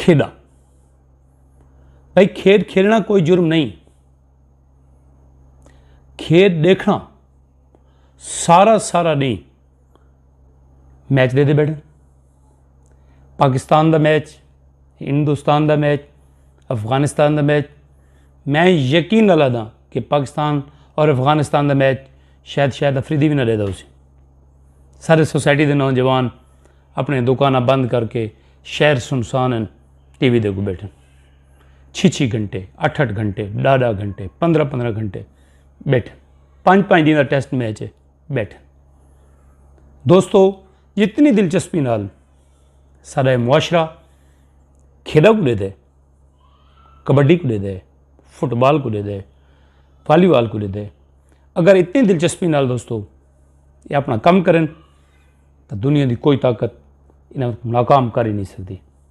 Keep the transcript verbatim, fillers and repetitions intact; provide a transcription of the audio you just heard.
کھیݙا۔ بھئی، کھیݙ کھیݙݨا کوئی جرم نہیں۔ کھیݙ ݙیکھݨا، سارا سارا ݙینہہ میچ ݙیہدے ٻیٹھن۔ پاکستان دا میچ، ہندوستان دا میچ، افغانستان دا میچ، میں یقین نال آہداں کہ پاکستان اور افغانستان دا میچ شاید شاید آفریدی وی نہ ݙیہدا ہوسی۔ سارے سوسائٹی دے نوجوان اپݨیاں دکاناں بند کر کے، شہر سنسان ہن، ٹی وی دے اڳوں ٻیٹھن۔ چھی چھی گھنٹے، اٹھ اٹھ گھنٹے، ݙاہ ݙاہ گھنٹے، پندرہ پندرہ گھنٹے ٻیٹھن۔ پنج پنج ݙینھ دا ٹیسٹ میچ ہے، ٻیٹھن۔ دوستو، جتنی دلچسپی نال ساݙا اے معاشرہ کھیݙاں کوں ݙیہدے، کبڈی کوں ݙیہدے، فٹ بال کوں ݙیہدے، والی بال کوں ݙیہدے، اگر اتنی دلچسپی نال دوستو اے اپݨا کم کرن، تاں دنیا دی کوئی طاقت انہاں کوں ناکام کر ہی نہیں سڳدی۔